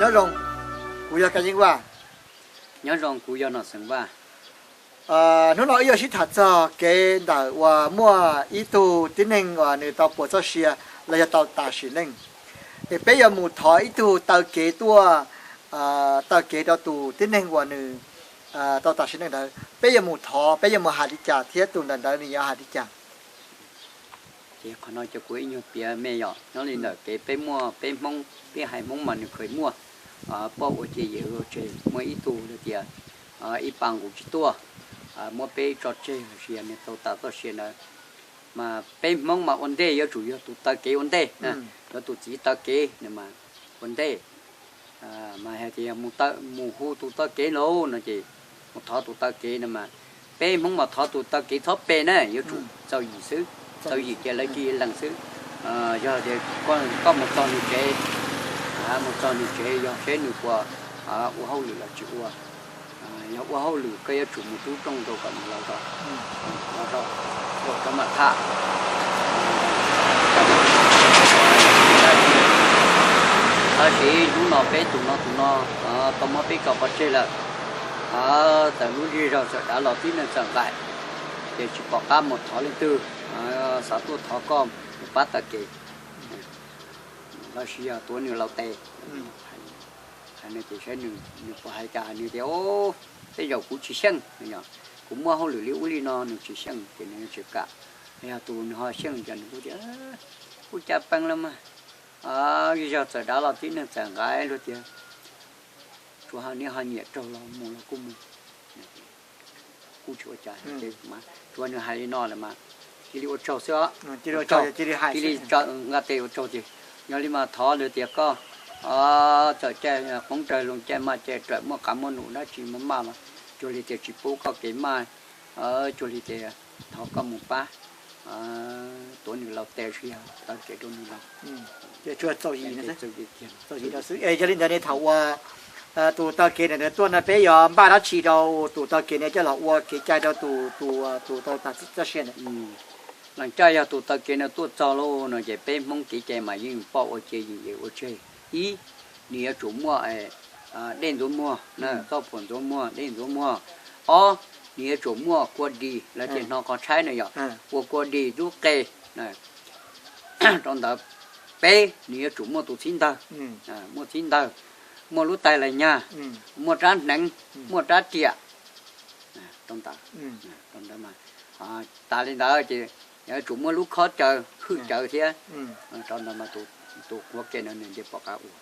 Nyob zoo, kuv yog Kab Yeeb Vaj. Nyob zoo, kuv yog Nom Xeev Vaj. Hnub no wb yuav sib tham txog kev ntawm uas muaj ib tug tib neeg uas nws tau puas txoj sia los yog tau tas sim neej, es peb yuav mus thov ib tug taw kev tuaj, taw kev rau tus tib neeg uas nws tau tas sim neej ntawd. Peb yuav mus thov, peb yuav mus hais li cas thiab tus ntawm ntawd nws yuav hais li cas? Ces qhov no ces kuv ib nyuag piav me yom, nyob li ntawm kev peb muaj, peb Hmoob, peb haiv Hmoob mas nws kheev muaj poj ua ce yawm ua tseg, muaj ib tug hais tias ib pa nqus tsis tuaj, muab peb tso tseg los sis yog nws tau tas txoj sia ntawd. Mas peb Hmoob mas ua ntej yuav tsum yog tus taw kev ua ntej, yog tus txiv taw kev no mas ua ntej. Mas hais tias mus hu tus taw kev lauj no ces mus thov tus taw kev no mas, peb Hmoob mas thov tus taw kev txhob pe na, yuav tsum txaus yim xwb, txaus yim ces lawv cia li lees xwb. Yog tias koj mus txog nws tsev, mus txog nws tsev yog seb nws puas ua hauj lwm los tsis ua. Yog ua hauj lwm koj yuav tsum mus rub rooj rau kom nws los zov, los zov, los zov mam tham. Tab sis hnub no peb tus no tus no tau muab peb tso pov tseg lawm. Txawm lub zej zog txawm dav los tib neeg txawm nqaim, ces tsis pom qab mus thov leej twg, xav tuaj thov koj mus pab taw kev los sis yog tuav nws laus tes. Hais no ces saib nws puas hais cas, nws tias, Tej zaum kuv tsis xyeej, kuv muaj hauj lwm li ub li no, nws tsis xyeej ces nws tsis kam. Yog tus nws ho xyeej ces nws kuj tias, Kuj cas pees los mas, zej zog txawm dav los tib neeg txawm nqaim luag tiag, tsuas ho neb ho nyiam raug los mus los kuj mus. Kuj tsis ua cas, tsuas nws hais li no lawm mas cia li ua tsaug xwb os. Cia li nqa tes ua tsaug ces, yog li mas thov luag tias koj txawm caij qoob rawg loo caij maj caij rawm muaj qav muaj num dab tsi maj maj los cuag li tias tsis pub koj kev maj, cuag li tias thov koj mus pab tuav nws laus tes los sis yog taw kev rau nws laus. Txaus yim xwb. Yog li ntawd ne thaum uas tus taw kev ntawd tuaj no peb yuav npaj dab tsi rau tus taw kev no coj los ua kev cai rau tus, tus tau tas txoj sia ntawd? Lees caj yog tus taw kev no tuaj txog lauj no ces peb Hmoob kev cai mas yeej poj ua ce yeej yawm ua tseg. Ib, nws yuav tsum muaj dej ntxuav muag, txoj phuam ntxuav muag, dej ntxuav muag. Ob, nws yuav tsum muaj kua dis los tias hno qhov tshaib no yog ua kua dis tub qe. Rau ntawd, peb, nws yuav tsum muaj tus txhib ntawg, muaj txhib ntawg, muaj lub tais las nyag, muaj rab hneev, muaj rab riam. Rau ntawd, rau ntawd mas, tas li ntawd ces yuav tsum muaj lub khob caws hwj cawv thiab. Rau ntawd mas tus quav ke no nws thiaj pom qab ua.